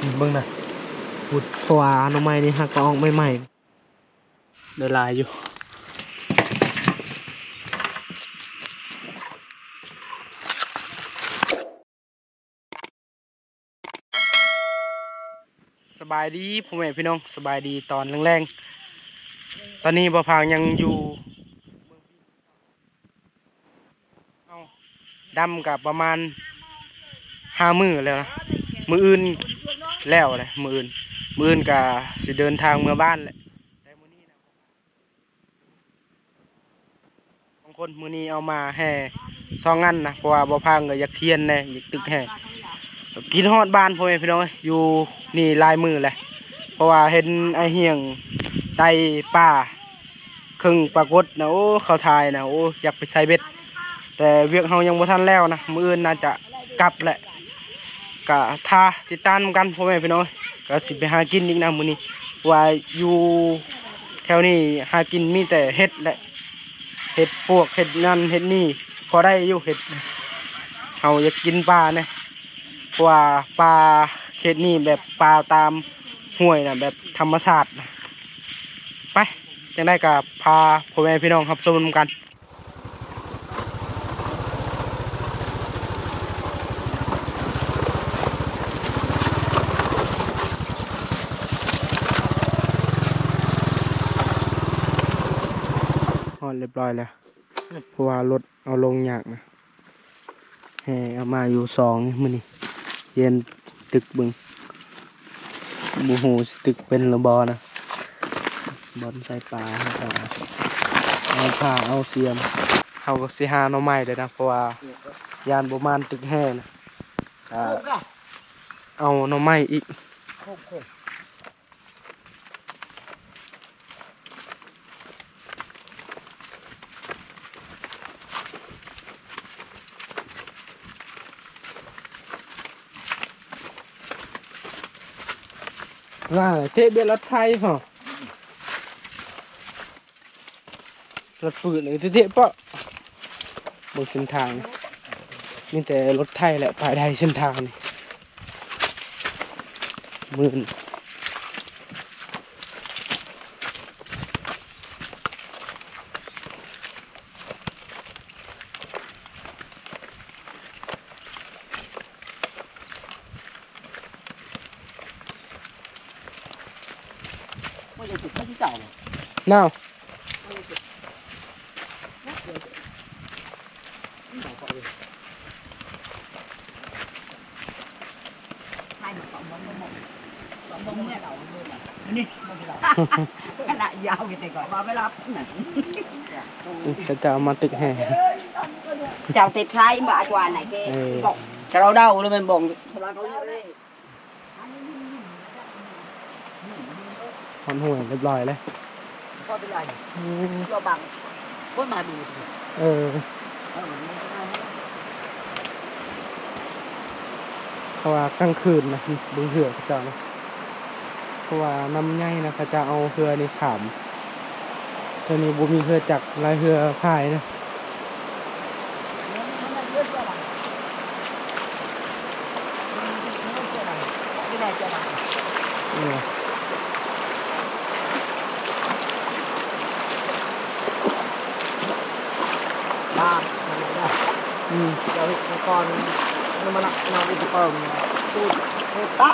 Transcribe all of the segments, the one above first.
ນີ້ເບິ່ງນະ ພຸ້ນ ເພາະວ່າໜໍ່ໄມ້ນີ້ຫາກກໍອອກໃໝ່ໆ ໄດ້ຫຼາຍຢູ່. ສະບາຍດີພໍ່ແມ່ພີ່ນ້ອງ ສະບາຍດີຕອນແລງໆ. ຕອນນີ້ບ່າວພາງຍັງຢູ່ ເອົາ ດຳກະປະມານຫ້າມື້ແລ້ວນະ ມື້ອື່ນແລ້ວແຫຼະ ມື້ອື່ນ ມື້ອື່ນກະຊິເດີນທາງເມືອບ້ານແຫຼະ. ສອງຄົນ ມື້ນີ້ເອົາມາແຫ່ສອງອັນນະ ເພາະວ່າບ່າວພາງກໍຢາກຮຽນແດ່ ຢາກຕຶກແຫ່. ຄິດຮອດບ້ານພໍ່ແມ່ພີ່ນ້ອງເອີຍ ຢູ່ນີ້ຫຼາຍມື້ແຫຼະ ເພາະວ່າເຫັນອ້າຍຮຽງໄຕ່ປາ ເຄິ່ງປາກົດນະ ໂອ້ ເຂົາຖ່າຍນະ ໂອ້ ຢາກໄປໃສ່ເບັດ ແຕ່ວຽກເຮົາຍັງບໍ່ທັນແລ້ວນະ ມື້ອື່ນໜ້າຈະກັບແຫຼະ. ກະຖ້າຕິດຕາມນຳກັນພໍ່ແມ່ພີ່ນ້ອງ ກະຊິໄປຫາກິນອີກນະມື້ນີ້ ວ່າຢູ່ແຖວນີ້ຫາກິນມີແຕ່ເຫັດແຫຼະ ເຫັດປວກ ເຫັດນັ້ນເຫັດນີ້ ພໍໄດ້ຢູ່ເຫັດ. ເຮົາຢາກກິນປາແດ່ ເພາະວ່າປາເຂດນີ້ແບບປາຕາມຫ້ວຍນະ ແບບທຳມະຊາດນະ. ໄປ ຈັ່ງໃດກໍພາພໍ່ແມ່ພີ່ນ້ອງຮັບຊົມນຳກັນ. ຮອດຮຽບຮ້ອຍແລ້ວ ເພາະວ່າລົດເອົາລົງຍາກນະ. ແຫ່ເອົາມາຢູ່ສອງມື້ນີ້ ຮຽນຕຶກເບິ່ງ ບໍ່ຮູ້ຊິຕຶກເປັນຫຼືບໍ່ນະ. ບ່ອນໃສ່ປາ ເຮົາກໍເອົາຜ້າເອົາສຽມ ເຮົາກໍຊິຫາໜໍ່ໄມ້ແລ້ວນະ ເພາະວ່າຢ້ານບໍ່ໝານຕຶກແຫ່ນະ ກໍເອົາໜໍ່ໄມ້ອີກ. ວ່າເທະເບຍລົດໄຖເນາະ ລົດຟືນນີ້ເທະເປາະ. ເບິ່ງເສັ້ນທາງ ມີແຕ່ລົດໄຖແຫຼະ ປາຍໄດ້ເສັ້ນທາງນີ້ ມື່ນ. ໜາວ. ຂະນະຍາວຢູ່ແຕ່ກ່ອນວ່າເວລານັ້ນ ເຂົາເຈົ້າເອົາມາຕຶກແຫ່ ເຈົ້າຕິດໄທມາກວ່າໄນເກ ເອີ ເຈົ້າເດົາແລ້ວແມ່ນບໍ່ ຮອດຫ້ວຍຮຽບຮ້ອຍແລ້ວ ເອີ ເອີ ເພາະວ່າກາງຄືນນະ ເບິ່ງເຮືອເຂົາເຈົ້ານະ ເພາະວ່ານ້ຳໃຫຍ່ນະ ເຂົາເຈົ້າເອົາເຮືອນີ້ຂ້າມ ເທື່ອນີ້ບໍ່ມີເຮືອຈັກ ລາຍເຮືອພາຍນະ. ອືມ ເຈົ້າເຮັດກ່ອນ ມານຳອຸປະກອນ ປູດເຮັດຕະ.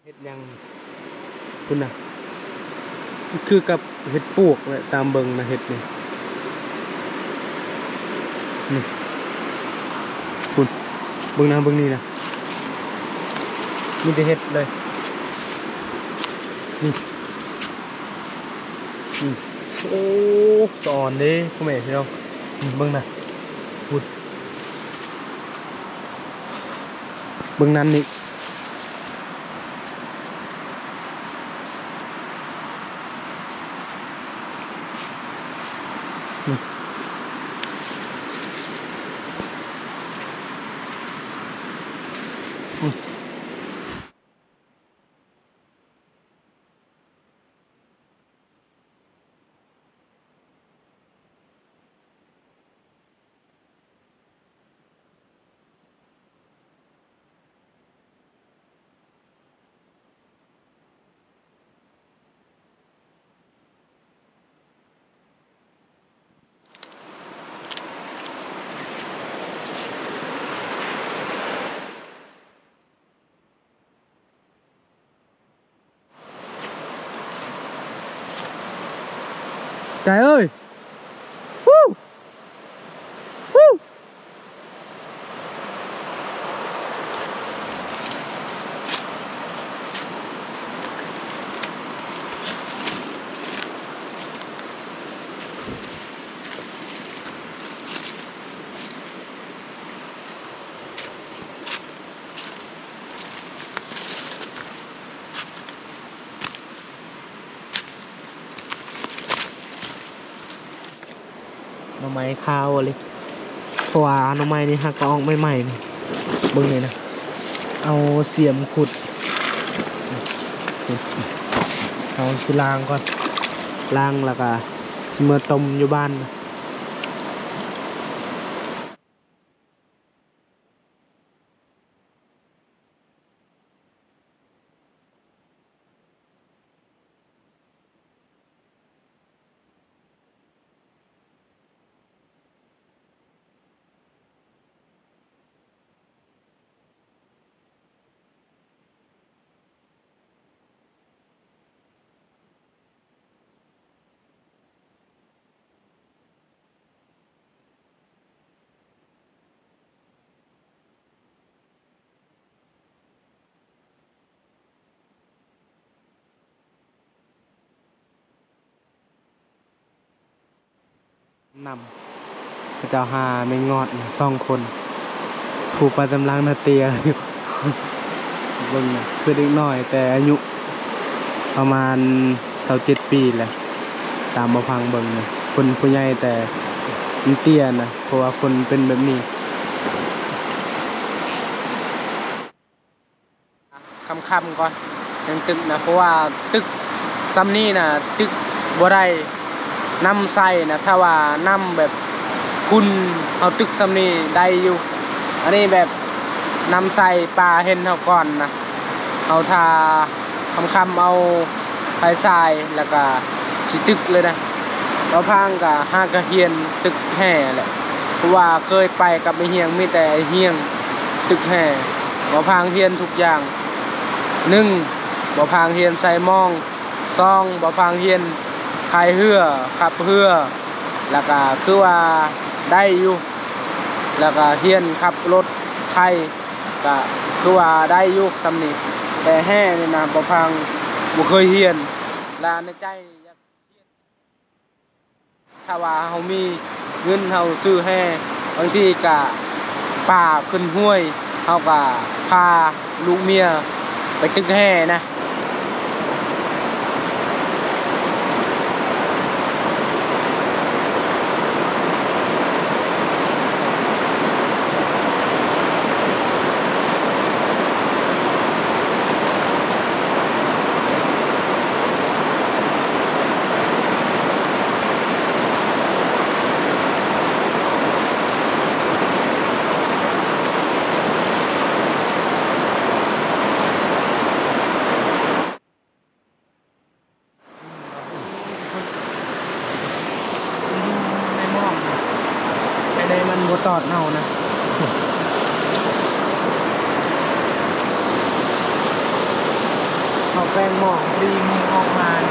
ເຫັດຫຍັງ ພຸ້ນນະ ຄືກັບເຫັດປວກແຫຼະ ຕາມເບິ່ງນະ ເຫັດນີ້ ນີ້ ພຸ້ນ ເບິ່ງນະ ເບິ່ງນີ້ນະ ມີແຕ່ເຫັດເລີຍ ນີ້ ນີ້ ໂອ້ ສະອອນເດ້ ພໍ່ແມ່ພີ່ນ້ອງ ນີ້ເບິ່ງນະ ພຸ້ນ. ເບິ່ງນັ້ນນີ້ ໃຈເອີຍ ວູ້ ວູ້. ໜໍ່ໄມ້ຂາວອີ່ຫຼີ ເພາະວ່າໜໍ່ໄມ້ນີ້ຫາກະອອກໃໝ່ໆ ນີ້ ເບິ່ງນີ້ນະ ເອົາສຽມຂຸດ ເຮົາຊິລ້າງກ່ອນ ລ້າງແລ້ວກະຊິເມືອຕົ້ມຢູ່ບ້ານ. ນຳ ເຂົາເຈົ້າຫາແມງງອດສອງຄົນ ຜູ້ໄປຕາມຫຼັງນະເຕຍ ເບິ່ງນະ ຄືເດັກນ້ອຍແຕ່ອາຍຸປະມານຊາວເຈັດປີແຫຼະ ຕາມບໍ່ຟັງເບິ່ງນະ ຄົນຜູ້ໃຫຍ່ແຕ່ມັນເຕ້ຍນະ ເພາະວ່າຄົນເປັນແບບນີ້. ຄ່ຳໆກ່ອນ ຍັງຕຶກນະ ເພາະວ່າຕຶກຊ່ຳນີ້ນະ ຕຶກບໍ່ໄດ້ ນ້ຳໃສນະ ຖ້າວ່ານ້ຳແບບຂຸ່ນ ເຮົາຕຶກຊ່ຳນີ້ໄດ້ຢູ່ ອັນນີ້ແບບນ້ຳໃສ ປາເຫັນເຮົາກ່ອນນະ ເຮົາຖ້າຄ່ຳໆເອົາໄຟສາຍ ແລ້ວກະຊິຕຶກເລີຍນະ ບ່າວພາງກະຫາກະຮຽນຕຶກແຮ່ແຫຼະ ເພາະວ່າເຄີຍໄປກັບໄອ້ຮຽງ ມີແຕ່ໄອ້ຮຽງຕຶກແຮ່ ບ່າວພາງຮຽນທຸກຢ່າງ ໜຶ່ງ ບ່າວພາງຮຽນໃສ່ມອງ ສອງ ບ່າວພາງຮຽນພາຍເຮືອ ຂັບເຮືອ ແລ້ວກະຄືວ່າໄດ້ຢູ່ ແລ້ວກະຮຽນຂັບລົດໄຖ ກະຄືວ່າໄດ້ຢູ່ຊ່ຳນີ້ ແຕ່ແຮ່ນີ້ນະ ບ່າວພາງບໍ່ເຄີຍຮຽນ ແລະໃນໃຈ ຖ້າວ່າເຮົາມີເງິນເຮົາຊື້ແຮ່ ບາງທີກະປາຂຶ້ນຫ້ວຍ ເຮົາກະພາລູກເມຍໄປຕຶກແຮ່ນະ. ໃນໝອກນະ ໃນໃນມັນບໍ່ຕອດເຮົານະ ເອົາແປ້ງໝອກດີມືອອກມາ. ເ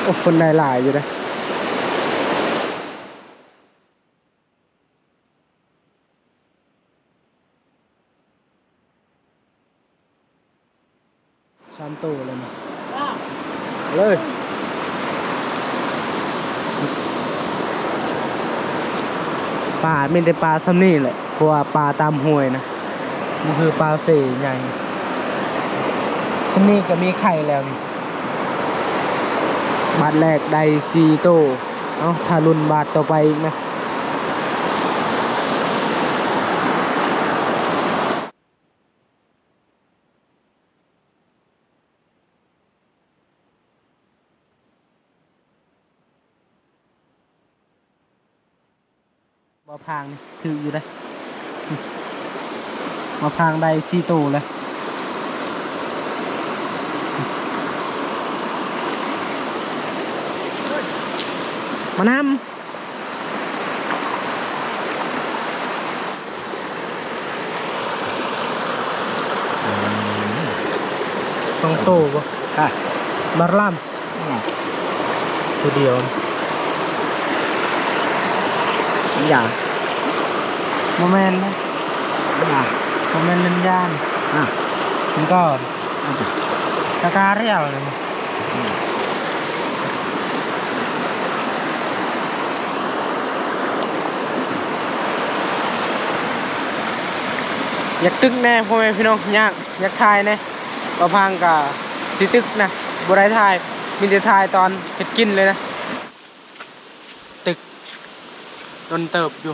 ໂອ້ ຄົນໄດ້ຫຼາຍຢູ່ເດ້. ສາມໂຕແລ້ວນີ້ ເລີຍ. ປາ ມີແຕ່ປາຊ່ຳນີ້ແຫຼະ ເພາະວ່າປາຕາມຫ້ວຍນະ ບໍ່ຄືປາເຊໃຫຍ່. ຊ່ຳນີ້ກໍມີໄຂ່ແລ້ວນີ້. ບາດແລກໄດ້ສີ່ໂຕ. ເອົ້າ ຖ້າລຸ້ນບາດຕໍ່ໄປອີກນະ. ບໍ່ພາງຖືກຢູ່ເດ້. ບໍ່ພາງໄດ້ສີ່ໂຕແລ້ວ. ມານຳ. ສອງໂຕບໍ່? ຮະ ບາລາມ ອືມ ໂຕດຽວ. ຢາ ບໍ່ແມ່ນນະ ຢາ ບໍ່ແມ່ນເລ່ນຢານ ຮະ ມັນກໍ ອືມ ກະກາຣຽວ. ຢາກຕຶກແດ່ພໍ່ແມ່ພີ່ນ້ອງ ຍາກ ຢາກຖ່າຍແດ່. ບ່າວພັງກະຊິຕຶກນະ ບໍ່ໄດ້ຖ່າຍ ມີແຕ່ຖ່າຍຕອນເຮັດກິນເລີຍນະ. ຕຶກດົນເຕີບຢູ່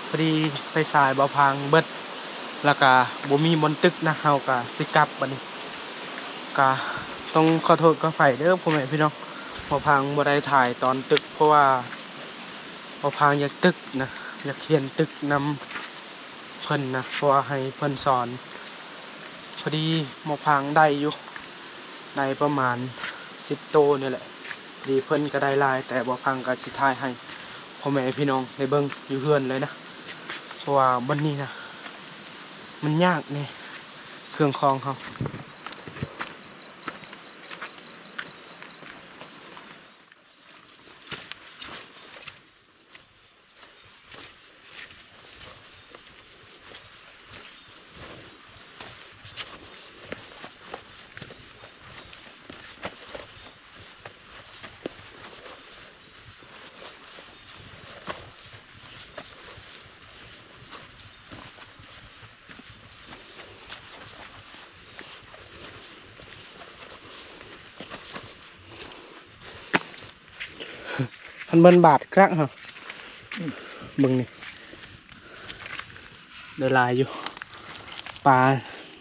ພໍດີໄຟສາຍບ່າວພັງເບິດ ແລ້ວກະບໍ່ມີບ່ອນຕຶກນະ. ເຮົາກະຊິກັບບັດນີ້ ກະຕ້ອງຂໍໂທດຂໍອະໄພເດີພໍ່ແມ່ພີ່ນ້ອງ ບ່າວພັງບໍ່ໄດ້ຖ່າຍຕອນຕຶກ ເພາະວ່າບ່າວພັງຢາກຕຶກນະ ຢາກຮຽນຕຶກນຳ ເພິ່ນນະ ເພາະວ່າໃຫ້ເພິ່ນສອນ. ພໍດີໝໍພາງໄດ້ຢູ່ ໄດ້ປະມານສິບໂຕນີ້ແຫຼະ. ດີເພິ່ນກໍໄດ້ຫຼາຍ ແຕ່ບໍ່ພັງກໍຊິຖ່າຍໃຫ້ພໍ່ແມ່ພີ່ນ້ອງໄດ້ເບິ່ງຢູ່ເຮືອນເລີຍນະ ເພາະວ່າບ່ອນນີ້ນະ ມັນຍາກແດ່ ເຄື່ອງຂອງເຮົາ. ຄັນເບິ່ງບາດກະເຮົາ ເບິ່ງນີ້ ໄດ້ຫຼາຍຢູ່ ປາ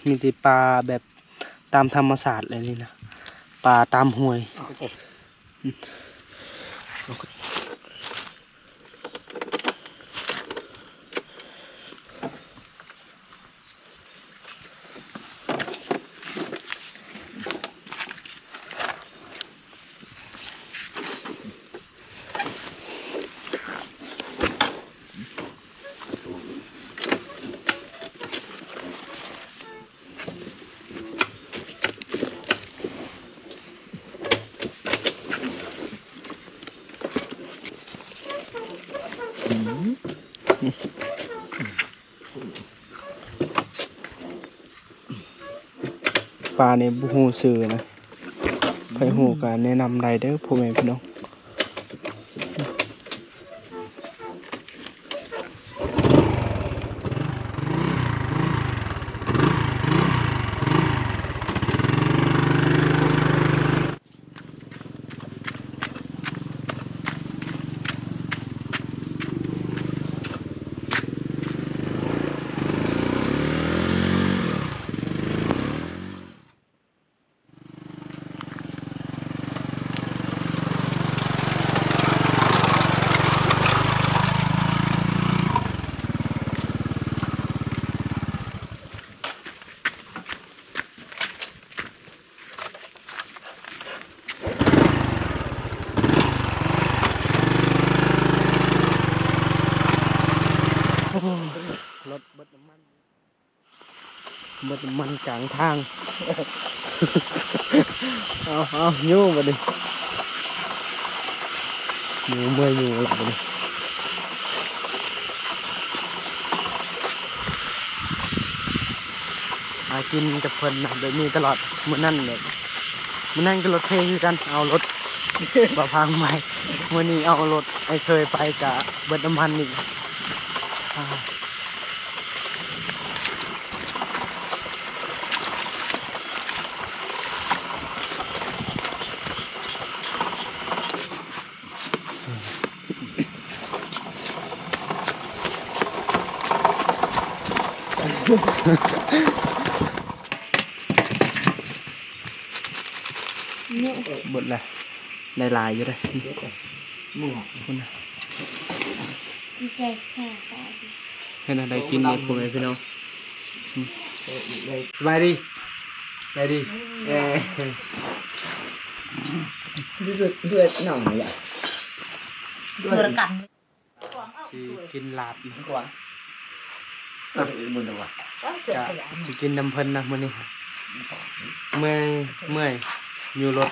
ມີແຕ່ປາແບບຕາມທຳມະຊາດເລີຍນີ້ນະ ປາຕາມຫ້ວຍ. ປານີ້ບໍ່ຮູ້ຊື່ນະ ໃຜຮູ້ກໍແນະນຳໄດ້ເດີພໍ່ແມ່ພີ່ນ້ອງ. ໂອ້ ລົດເບິດນ້ຳມັນ. ເບິດນ້ຳມັນກາງທາງ. ເອົາ ເອົາ ຢູ່ບັດນີ້. ເມື່ອຍຢູ່ແລ້ວບັດນີ້ ຫາກິນກັບເພິ່ນນະ ແບບນີ້ຕະຫຼອດ. ມື້ນັ້ນແບບ ມື້ນັ້ນກໍລົດເພຄືກັນ ເອົາລົດບ່າວພາງໄປ, ມື້ນີ້ເອົາລົດອ້າຍເຄີຍໄປ ກະເບິດນ້ຳມັນອີກ. ເບິດແລ້ວ ໄດ້ຫຼາຍຢູ່ເດ້ ພຸ້ນນະ. ເຮັດໃຫ້ໄດ້ກິນເລີຍ ພໍ່ແມ່ພີ່ນ້ອງ. ສະບາຍດີ ສະບາຍດີ. ເອີ ເດືອດ ເດືອດໜ້ອຍລະ ເດືອດກັນ. ຊິກິນລາບ ກະຊິກິນນຳເພິ່ນນະມື້ນີ້. ເມື່ອຍ ເມື່ອຍຢູ່ລົດ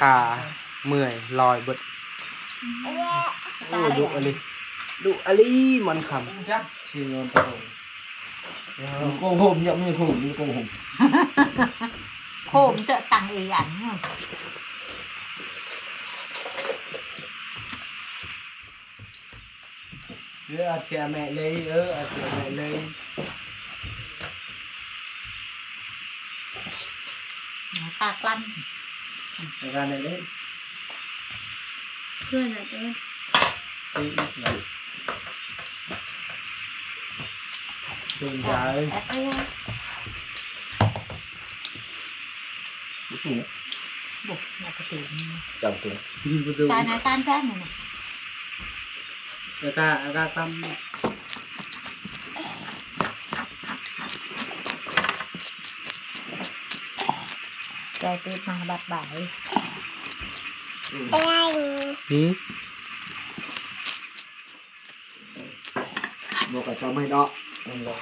ຂາເມື່ອຍລອຍເບິດ. ໂອ້ ດຸອີ່ຫຼີ ດຸອີ່ຫຼີ ມັນຄຳ ໂກງໂຮມ ຍັງມີໂກງ ມີໂກງໂຮມ ໂຮມເຈາະຕັງອີ່ອັນ. ເອີ ອາດຈະແມ່ເລີຍ ເອີ ອາດຈະແມ່ເລີຍ. ຕາກລັ້ນ ຕາກລັ້ນໄດ້ເລີຍ ເພື່ອນນະເອີ. ເດີນໄປ ບໍ່ຮູ້ ບໍ່ ໜ້າກະຕີນ ເຈົ້າຕົວ ຕາຍນາຍການແທ້ນະ ອາກາ ອາກາຕຳ ແກຕິດມາບັດບາຍ ອືມ ບໍ່ກະຈຳໃຫ້ດອກ ແມ່ນບໍ່?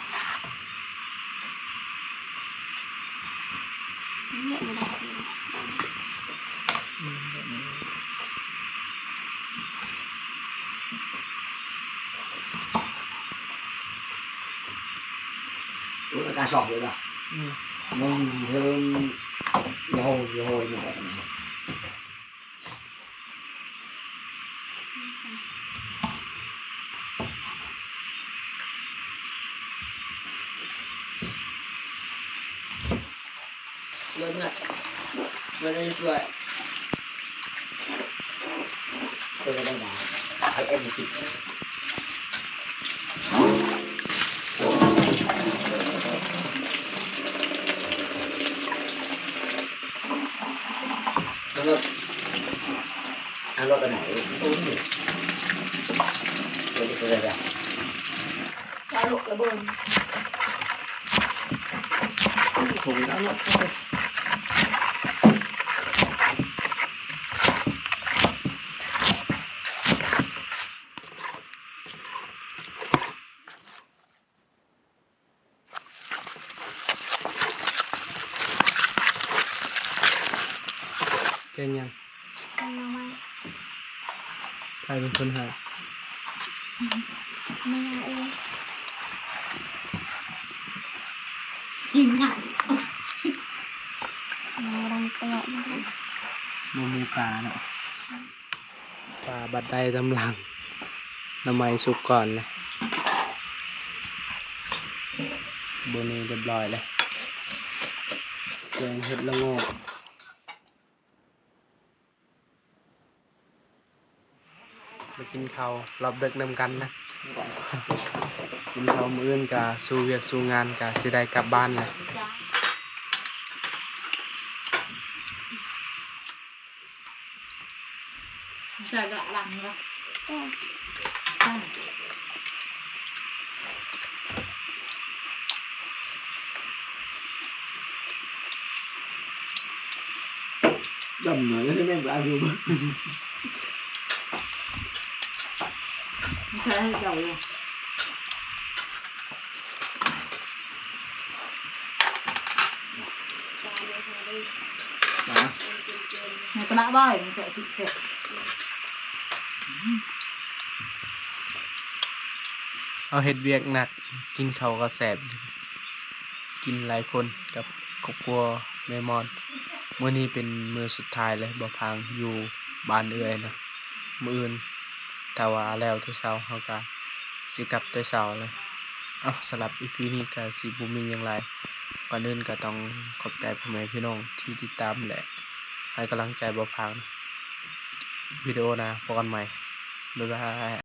ໂອ້ຍ ອາກາດຊອກເລີຍນະ ອືມ ມັນເທິງ ໂອ້ໂຫ ໂອ້ໂຫ ເອົາລົດ ເອົາລົດອັນໃດ? ໂອ້ຍ ເອົາລົດອັນໃດ? ເອົາລົດລະເບິ່ງ ສົ່ງເອົາລົດ. ແກງຫຍັງ? ແກງໜໍ່ໄມ້. ໃຜເປັນຄົນຫາ? ແມ່ເອງ. ກິນໜ້າ ບໍ່ມີປາເນາະ. ປາບັດໄດ້ຕຳຫຼັງ ໜໍ່ໄມ້ສຸກກ່ອນເລີຍ. ໂບນີ້ຮຽບຮ້ອຍເລີຍ ແກງເຫັດລະໂງກ. ມາກິນເຂົ້າລອບເດິກນຳກັນນະ ກິນເຂົ້າມື້ອື່ນກະສູ້ວຽກສູ້ງານ ກະຊິໄດ້ກັບບ້ານແລ້ວ. ໃສ່ດອກລັງເນາະ ດຳໜ້ອຍ ແລ້ວແມ່ງຫຼາຍຢູ່ ໃສ່ໃຫ້ເຈົ້າເລີຍ. ໃນກະດາດໄວ້ ມັນຈະຊິແຊບ. ເຮົາເຮັດວຽກໜັກ ກິນເຂົ້າກໍແຊບ ກິນຫຼາຍຄົນກັບຄອບຄົວແມ່ມອນ. ມື້ນີ້ເປັນມື້ສຸດທ້າຍເລີຍ ບ່າວພາງຢູ່ບ້ານເອື້ອຍນະ. ມື້ອື່ນຖ້າວ່າແລ້ວແຕ່ເຊົ້າ ເຮົາກໍຊິກັບແຕ່ເຊົ້າເລີຍ. ເອົ້າ ສຳລັບອີພີນີ້ກໍຊິບໍ່ມີຫຍັງຫຼາຍ. ກ່ອນອື່ນກໍຕ້ອງຂອບໃຈພໍ່ແມ່ພີ່ນ້ອງທີ່ຕິດຕາມ ແລະ ໃຫ້ກຳລັງໃຈບ່າວພາງ. ວິດີໂອໜ້າພົບກັນໃໝ່. ບາຍບາຍ.